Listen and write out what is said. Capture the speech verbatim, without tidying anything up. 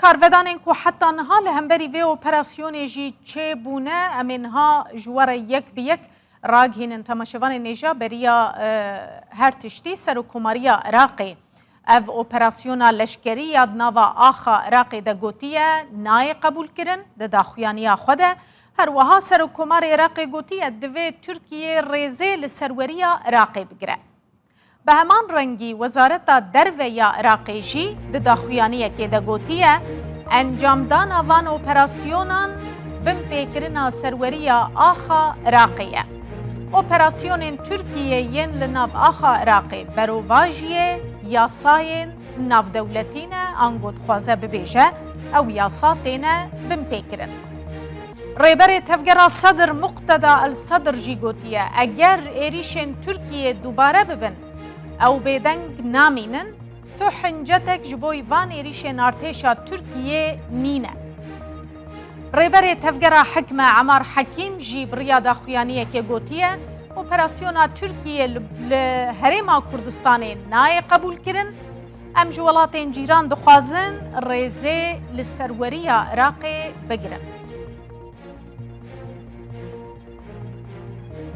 Karvedanên ku heta niha li hemberî vê operasyonê jî çêbûne, em ê niha ji we re yek bi yek ragihînin. Temaşevanên hêja, beriya, e, her tiştî Serokkomariya Iraqê ev operasyona leşkerî ya di nava axa Iraqê de gotiye, nayê qebûlkirin di daxuyaniya xwe de. Her wiha Serokkomarê Iraqê gotiye, divê Tirkiye rêzê li serweriya Iraqê bigire. Bi heman rengî Wezareta Derve ya Iraqê jî di daxuyaniyekê de gotiye, encamdana van operasyonan binpêkirina serweriya axa Iraqê ye. Operasyonên Tirkiyê yên li nav axa Iraqê berovajiyê yasayên navdewletî ne, ango dixwaze bibêje ew yasa têne binpêkirin. Rêberê Tevgera Sedr Muqteda El Sedr jî gotiye, eger êrîşên Tirkiyê dubare bibin, ew bêdeng namînin, tu hincetek ji bo van êrîşên artêşa Tirkiyê nîne. Rêberê Tevgera Hikme Emar Hekîm jî bi riya daxuyaniyekê gotiye, operasyona Tirkiyê li, li Herêma Kurdistanê nayê qebûlkirin. Em ji welatên cîran dixwazin rêzê li serweriya Iraqê bigirin.